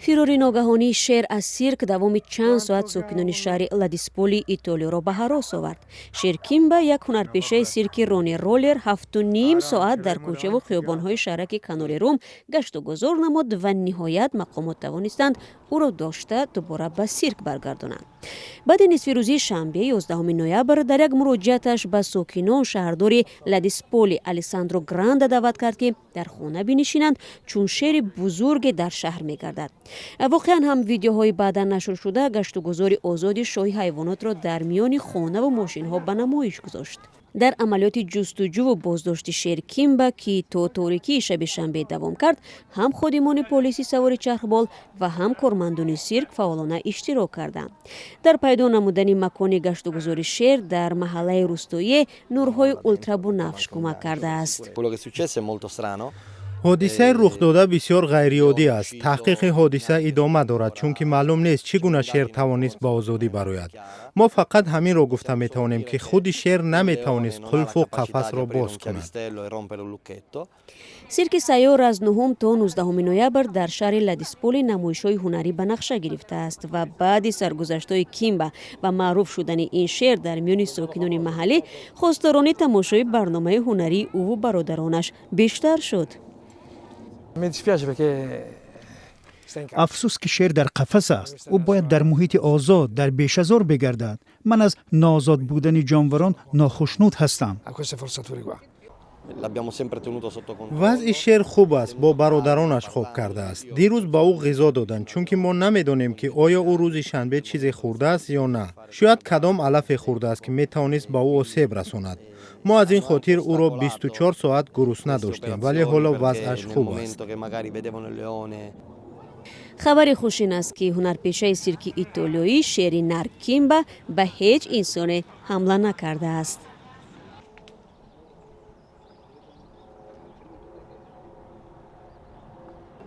Фирори ногаҳонии шер аз сирк давоми чанд соат сокинони шаҳри Ладисполи Итолиёро ба ҳарос овард. Шер Кимба, як ҳунарпешаи сирки рони роллер, 7,5 соат дар кӯчаву хиёбонҳои шаҳраки канори Рум гашту гузор намуд ва ниҳоят мақомот тавонистанд ӯро дошта, дубора ба сирк баргардонанд. Баъди нисфирӯзии шанбе, 11 ноябр, дар як муроҷиаташ ба сокинон шаҳрдори Ладисполи Алессандро Гранда даъват кард, ки дар хона бинишинанд, чун шери бузурге дар шаҳр мегардад. Воқеан ҳам, видеоҳои баъдан нашршуда гаштугузори озоди шоҳи ҳайвонотро дар миёни хонаву мошинҳо ба намоиш гузошт. Дар амалиёти ҷустуҷӯву боздошти шер Кимба, ки то торикии шаби шанбе давом кард, ҳам ходимони полиси савори чархбол ва ҳам кормандони сирк фаъолона иштирок карданд. Дар пайдо намудани макони гаштугузори шер дар маҳаллаи рустоие нурҳои ултрабунафш кӯмак кардааст. Ҳодисаи рухдода бисёр ғайриоддӣ аст. Таҳқиқи ҳодиса идома дорад, чунки маълум нест, чӣ гуна шер тавонист ба озодӣ барояд. Мо фақат ҳаминро гуфта метавонем, ки худи шер наметавонист қулфу қафасро боз кунад. Сирки сайёр аз 9 то 19 ноябр дар шаҳри Ладисполи намоишҳои ҳунарӣ ба нақша гирифтааст ва баъди саргузаштҳои Кимба ва маъруф шудани ин шер дар миёни сокинони маҳаллӣ, хосторони тамошои барномаи ҳунарии ӯву бародаронаш бештар шуд. Афсӯс, ки шер дар қафас аст. Ӯ бояд дар муҳити озод, дар бешазор бигардад. Ман аз ноозод будани ҷонварон нохушнуд ҳастам. Вазъи шер хуб аст, бо бародаронаш хоб кардааст. Дирӯз ба ӯ ғизо доданд, чунки мо намедонем, ки оё ӯ рӯзи шанбе чизе хӯрдааст ё на. Шояд кадом алафе хӯрдааст, ки метавонист ба ӯ осеб расонад. Мо аз ин хотир ӯро 24 соат гурусна доштем, вале ҳоло вазъаш хуб аст. Хабари хуш ин аст, ки ҳунарпешаи сирки итолиёӣ, шери нар Кимба, ба ҳеҷ инсоне ҳамла накардааст.